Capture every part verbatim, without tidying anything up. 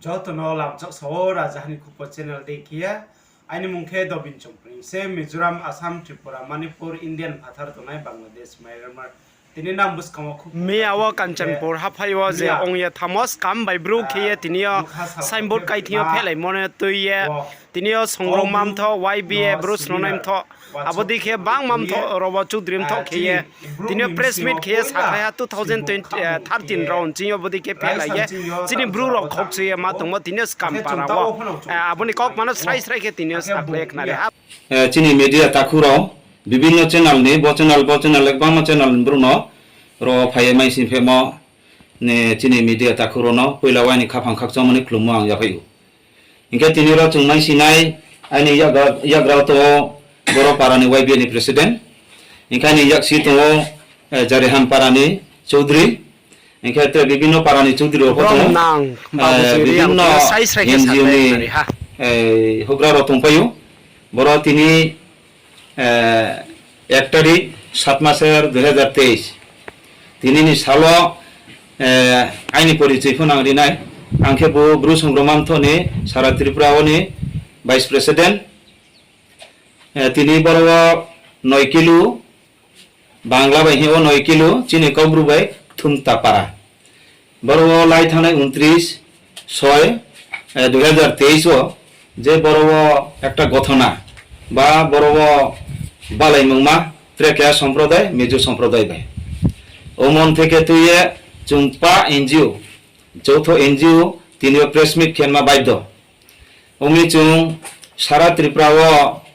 Joto no lamchak sao Rajaha ni Khupo channel dei khe ye. Aini mung khe Dobin Chongpring se, Mizoram, Assam, Tripura, Manipur, Indian phathar tongnai Bangladesh, Myanmar. Tini nang buskang wo khupo miya wo Kanchanpur haphai wo je ong ye thamo skam bai bru khe ye tini yo signboard kaithing yo phehlaimo no tui ye, tini yo songrongma mthoh Y B A bru snungnai mthoh, abo dei khe bangma mthoh rao wo chudri mthoh khe ye, tini yo press meet khe ye sakhlai ha two thousand thirteen rao nching yo bodei khe phehlai ye, chini bru rao khokchu ye ma tongmo tini yo skam para wo. Abo ni kaukma no srai srai khe tini yo sakhlai ye khnari ha. Chini media takhu rao, bibhinno channel ni, bo channel, bo channel, gbangma channel ni brouh no ro phai ye maising phehmo, chini media takhu rao no poila wo aini khaphang khakchangmo ni khlummo ang yaphai ou. Hing khe tini ro chung maisingnai, aini yakgra wo tong ou Boro para ni Y B A ni president, hing khe aini yaksi tong ou Jarihan para ni choudri, hing khe tre bibhinno para ni choudri rao pho tong ou, bibhinno N G O ni houhgra rao tongpai ou. Boro tini এক তারিখ সাত মাসের দুই হাজার তেইশ, tini ni sal wo aini পরিচয় pho nang ri nai. Ang khe bo Bru Songrongma Mthoh ni sara Tripura wo ni vice president. Tini boro wo নয় kilo, Bangla bai hing ou নয় kilo, chini Kaubru bai Kthumkta para. Boro wo lai thanngnai ঊনত্রিশ ছয় দুই হাজার তেইশ wo, je boro wo একটা ঘটনা ba boro wo balaimungma tre keha সম্প্রদায়, Mizo সম্প্রদায় bai. Omon থেকে tui ye chung pa N G O, যৌথ N G O, tini yo press meet khenma বাধ্য. Ong mi chung সারা Tripura wo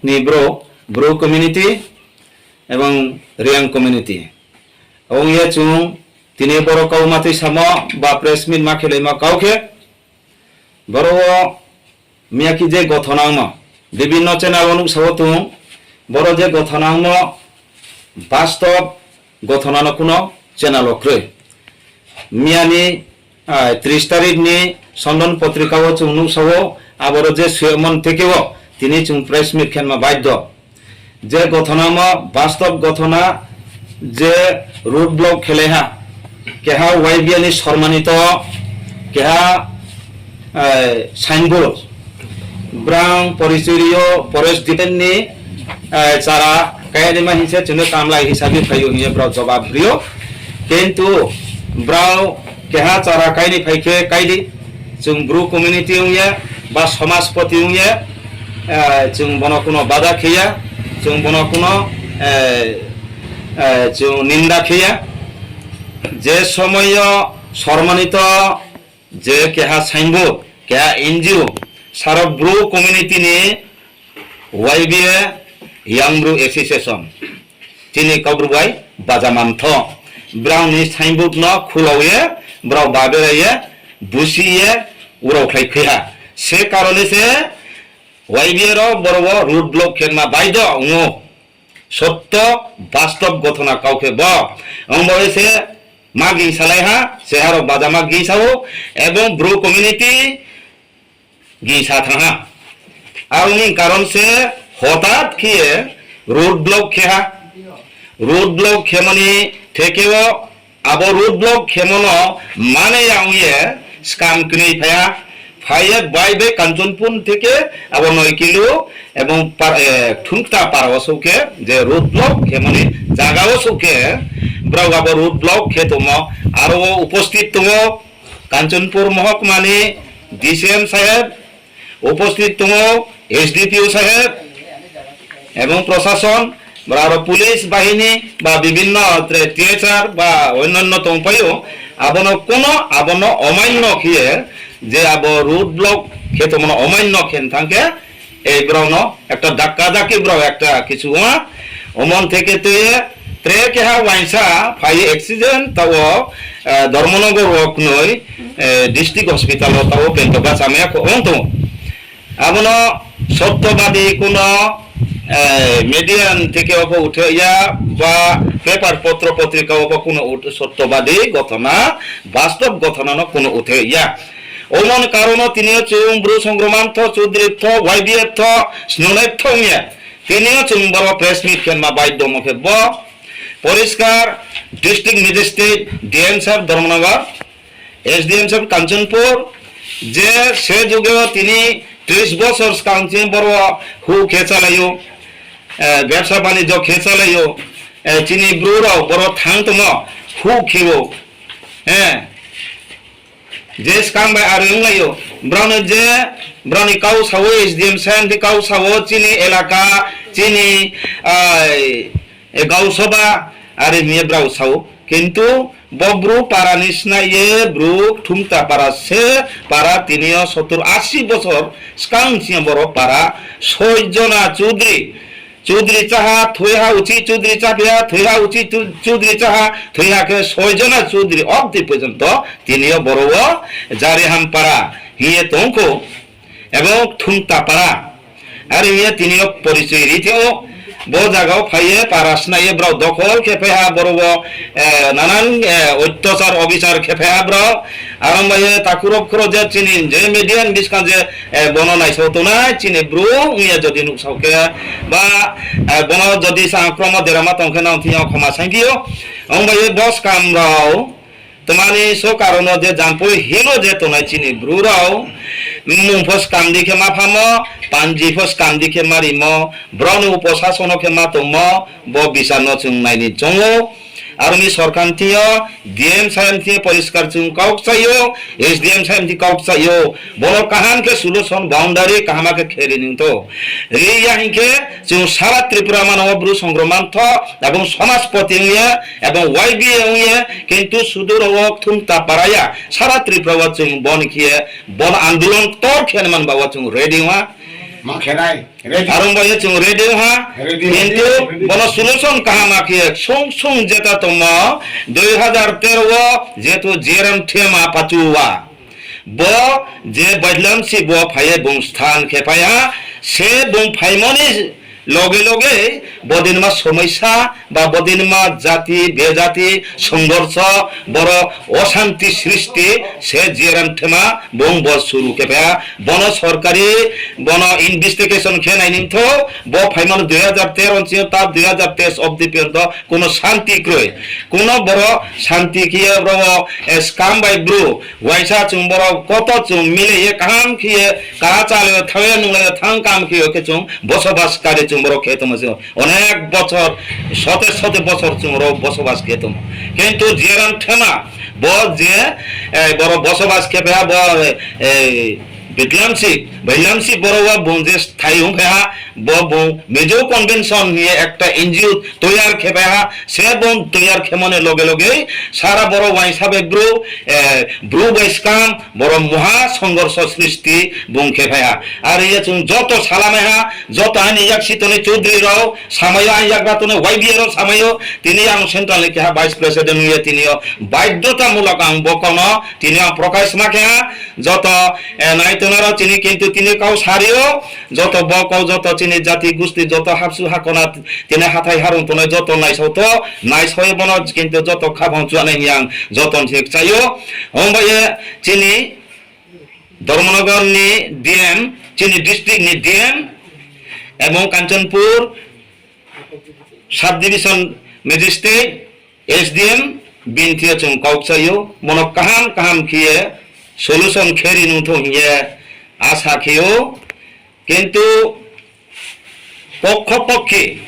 ni brouh, Bru community এবং Reang community ong ye chung tini boro kau ma tui samo ba press meet ma khelaima kau khe, boro wo miyaki je ঘটনা ongmo, bibhinno channel wo nuhsao tong, boro je ঘটনা ongmo, বাস্তব ঘটনা no kuno channel wo kroi. Miya ni ত্রিশ তারিখ ni Sondan পত্রিকা wo chung nuhsao, aboro je soimon থেকে wo tini chung press meet khenma বাধ্য. Je ঘটনা ongmo, বাস্তব ঘটনা, je road block khelai ha, keha Y B A ni সম্মানিত, keha signboard, brang পরিচয় ri ou, forest department ni chara kainaima hing se chung no kamlai হিসাবে phai ou hing ye brao জবাব ri ou. কিন্তু brao keha chara kainai phai khe kai di, chung Bru community ong ye ba সমাজপতি ong ye, chung bono kuno বাধা khe ya, chung bono kuno chung নিন্দা khe ya. Je সময় yo সম্মানিত je keha signboard, keha N G O, Sara Bru community ni Y B A, Young Bru Association, chini Kaubru bai Bajama Mthoh, brao ni signboard no khulao ye, brao baberai ye, busi ye, urao khlai khui ha. সে কারণে se Y B A rao boro wo road block khenma বাধ্য ong ou. সত্য বাস্তব ঘটনা kau khe bo. Ong bo se ma gingsalai ha, se ha rao bajama gingsa ou, এবং Bru community gingsa thanng ha. Aro ni কারণ se হঠাৎ khe ye road block khe ha. Road block khemo ni থেকে wo abo road block khemo no mane ya ong ye skam knoi phai ha. Phai ye bai bai Kanchanpur থেকে abo নয় কিলো এবং Kthumkta para wo souh khe je road block khemo ni zaga wo souh khe, brao abo road block khe tongmo, aro wo উপস্থিত tong ou Kanchanpur মহকুমা ni D C M সাহেব, উপস্থিত tong ou S D P O সাহেব, এবং প্রশাসন, brao aro police বাহিনী ba বিভিন্ন tre T S R ba অন্যান্য tongpai ou, abo no kuno abo no অমান্য khe ye, je abo road block khe tongmo no অমান্য khe thanng khe, ei brao no একটা ধাক্কাধাক্কি brao একটা কিছু ong ha, omon থেকে tui ye tre keha uaingsa phai ye accident taoh wo, Dharmanagar wo knoi, district hospital wo taoh wo bento bachamai ya kho ong tong ou. Abo no সত্যবাদী kuno media থেকে wo pho উঠে ya, ba paper পত্র পত্রিকা wo pho kuno সত্যবাদী ঘটনা, বাস্তব ঘটনা no kuno উঠে ya. Omon কারণ no tini yo chung Bru Songrongma Mthoh, Choudri Mthoh, Y B A Mthoh, Snungnai Mthoh ong ye, tini yo chung boro press meet khenma বাধ্য mo khe bo পরিষ্কার district magistrate, D M সাহেব Dharmanagar, S D M সাহেব Kanchanpur, Je se juge wo tini tris bosor skang chini boro houh khe chálai ou, bebsa banijo khe chálai ou, chini Bru rao boro thanng tongmo houh khe ou. Je skang bai are onglai ou, brao no je, brao ni kau sa ou, S D M science ni kau sa ou, chini elaka, chini, gausoba, are hing ye brao sa ou. Kintu bo Bru para ni snai ye Bru Kthumkta para se, para tini yo sottor asi bosor skang chini boro para, soi jona chudri, chudri cháha thoiha uchih chudri cháphi ha, thoiha uchih chudri cháha, thoiha khe soi jona chudri obdi porjonto tini yo boro wo Jarihampara hing ye tong khou, ebong Kthumkta para. Are hing ye tini yo porichoi ri thing ou, bo zaga wo phai ye para snai ye brao dokhol khe phai ha, boro wo nanan oityachar obisar khe phai ha brao. Are ong bai ye takhu rao khro je chini je media ni buskang je bono naisao tongnai chini Bru ong ye jodi nuhsao khe, ba bono jodi sa kromo derama tong khe nang thing yo khoma saingphi ou. Ong bai ye bo skam rao tma ni so karon no je Jampui Hill wo je tongnai chini Bru rao mmung pho skam di khe ma phamo, panji pho skam di khe ma rimo, brao ni uposason no khe ma tongmo, bo bichar no chung nai ni choung ou. Aro ni sorkar thing yo, D M saheb thing yo poriskar chung kau kchai ou, S D M saheb thing kau kchai ou, bono kaham khe solution boundary kaham khe khe ri nung thou. Ri ya hing khe chung sara Tripura mano wo Bru songrongma mtho, ebong somaspoti ong ye, ebong Y B A ong ye, kintu sudu rao wo Kthumkta para ya, sara Tripura wo chung bo ni khe ye, bono andolon ktor khe nai man ba wo chung ready ong ha. Aro bai ye chung ready ong ha. Kintu bono solution kaham khe ye sung sung jeta tongmo, dui hazar tero wo jehetu J R M Thema pachu wa. Bo je Baidlamsi bo phai ye bung sthan khe phai ha, se bung phaimo ni loge loge bodinma somoisa ba bodinma jati bejati songghorso, boro osanti sristi se J R M Thema bung bo suru khe phai ha. Bono sorkari, bono investigation khe nai nung thou, bo phaimo no dui hazar tero ni sing yo ta dui hazar teis obdi porjonto kuno santi kroi. Kuno boro santi khe ye boro wo, skam bai Bru, uaingsa chung boro koto chung mile ye kaham khe ye, kaha chálai yo thanng ye nunglai yo thanng kaham khe yo khe chung bosobas kari chung boro khe tongmo se. Onek bosor, sote sote bosor chung ro bosobas khe tongmo. Kintu J R M Thema, bo je, boro bosobas khe phai ha bo, Baidlamsi, Baidlamsi boro wo bung je sthai ong phai ha, bo bung Mizo Convention hing ye ekta N G O toiyar khe phai ha, se bung toiyar khemo ni loge loge sara boro uaingsa bai Bru, Bru bai skam, boro moha songghorso sristi bung khe phai ha. Are ye chung joto salamai ha, joto aini yaksi tongnai chudri rao samai yo, aini yakgra tongnai Y B A rao samai yo, tini ang central ni keha vice president ong ye tini yo baidyotamulok ang bo kau no tini ang prokash ma khe ha, joto, naitongnai rao chini kintu tini kau sari ou, joto bo kau joto chini jati gusti joto habsu hakona tini hathái harong tongnai joto naisao to, naisao ye bono kintu joto khaphang chuanai hing ye ang joto ni kchai ou. Ong bai ye chini Dharmanagar ni D M, chini district ni D M, ebong Kanchanpur sub division magistrate, S D M, bini thing yo chung kau kchai ou, bono kaham kaham khe ye solution khe ri nung thou hing ye asa khe ou. Kintu pokho pokhi,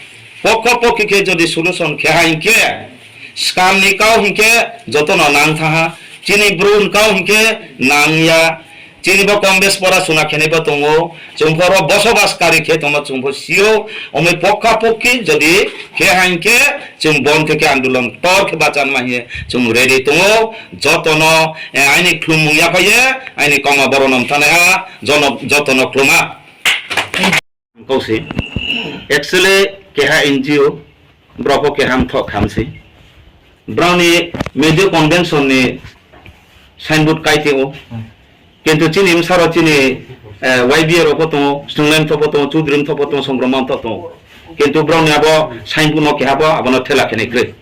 pokho pokhi khe jodi solution khe ha hing khe, skam ni kau hing khe joto no nang thanng ha, chini Bru ni kau hing khe nang ya, chini bo kom bes pora suna khenai bo tong ou, chung pho ro bosobas kari khe tongmo chung pho si ou, omoi pokha pokhi jodi khe ha hing khe, chung bon theke andolon ktor khe bachanma hing ye chung ready tong ou, joto no, aini khlumung yaphai ye, aini kauma boro no mthanai ha, joto no khlum ha. Kau se. Actually, keha N G O, brao pho keha mthoh kham se. Brao ni Mizo Convention ni signboard kai tong ou. Kintu chini bsa rao chini, Y B A rao pho tong ou, snungnai mthoh pho tong ou, chudri mthoh pho tong ou, songrongma mthoh tong ou. Kintu brao ni abo signboard no keha pho abo no thela khe nai kroi.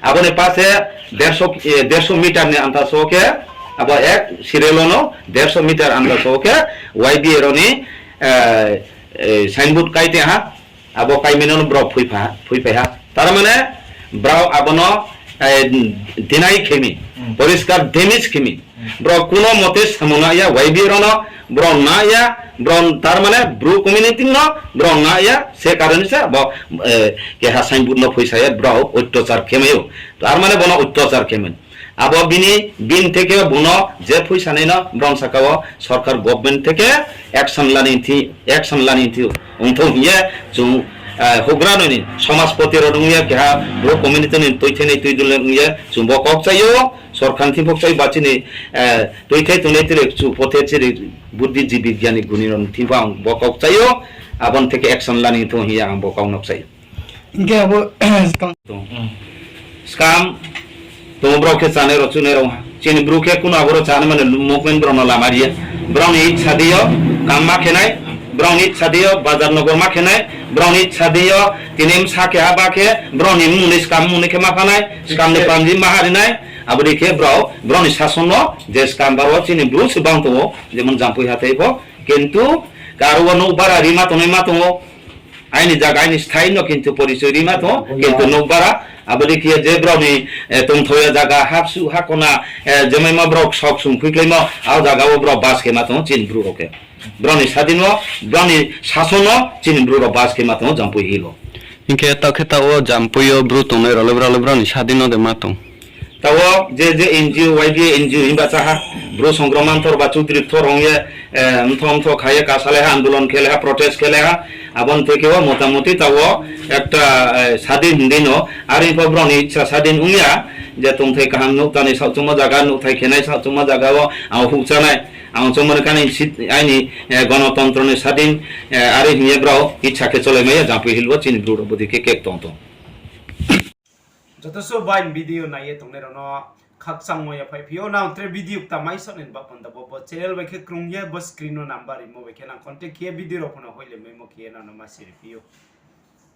Abo ni pase derso meter ni antas wo khe, abo ek serial wo no derso meter antas wo khe Y B A rao ni signboard kai tong ha, abo kaimai no brao phuiphai ha. Tar mane brao abo no deny khe mi, poriskar damage khe mi. Brao kuno mote samung na ya, Y B A rao no brao na ya, brao tar mane Bru community no brao na ya, se karon se bo, eh, keha signboard no phoisa ye brao otyachar khe mai ou. Tar mane bono otyachar khe mai. Abo bini, bini theke bono je phoisa nai no brao saka wo sorkar government theke action lani thi, action lani thi ongthou hing ye chung, eh, houhgra no ni somajpoti rao nung ye keha Bru community ni tuithai nai tuidul nung ye chung bo kau kchai ou, sorkar ni thing pho kchai ou, ba chini, eh, tuithai tongnai tre chu pothe chiri buddhijibi giani guni rao ni thing pho ang bo kau kchai ou, abo ni theke action lani thou hing ye ang bo kau no kchai ou. Hing khe abo skang tong. Skang tong brao khe chanai rao chunai rao. Chini Bru khe kuno aboro chanai mani movement brao no lama ri ya. Brao ni itsa di yo kam ma khe nai, brao ni itsa di yo bazar nogor ma khe nai, brao ni itsa di yo tini bsa khe haba khe, brao ni mmung ni skam mmung ni khe ma pha nai, skam ni panji ma ha ri nai, abo dei khe brao, brao ni sason no je skam baro chini Bru se bang tong ou, jemon Jampui hathái pho, kintu karo wo nouh bara ri ma tongnai ma tong ou, aini zaga, aini sthai no kintu porichoi ri ma tong ou, kintu nouh bara, abo dei khe je brao ni, eh, tongthao ya zaga, hapsuh, hakona, eh, jemaima brao ksaoh ksung khuikhlaimo, abo zaga wo brao bas khe ma tong ou, chini Bru rao khe. Brao ni sadin wo, brao ni sason no chini Bru rao bas khe ma tong ou, Jampui Hill wo. Hing khe taoh khe taoh wo Jampui yo Bru tongnai rao le brao le brao ni sadin no de ma tong? Taoh wo je je N G O, Y B A N G O himba chá ha, Bru Songkron Manthor ba Chudri Kthor ong ye, eh, mtho mtho kha ye kasalai ha, andolon khelai ha, protest khelai ha, abo ni theke wo motamoti taoh wo ekta, eh, sadin hing di no, are pho brao ni itsa sadin ong ya, je tongthai kaham nouh ta ni saohchungmo zaga, nouhthai khe nai saohchungmo zaga wo ang houhchá nai, ang choungmo ni kha ni si-, aini, eh, gonotontro ni sadin, eh, are hing ye brao itsa khe cholai mai ya, Jampui Hill wo chini Bru rao bodei khe kek tong tong. Joto suh bai video nai ye tongnai rao no khakchangmo yaphaih phi ou, nang tre video kta mai saoh ni ba panda bo, bo channel bai khe krung ye bo screen no number rimo bai khe nang contact khe ye video rao pho no hoilemaimo khe ye nang no ma siri phi ou.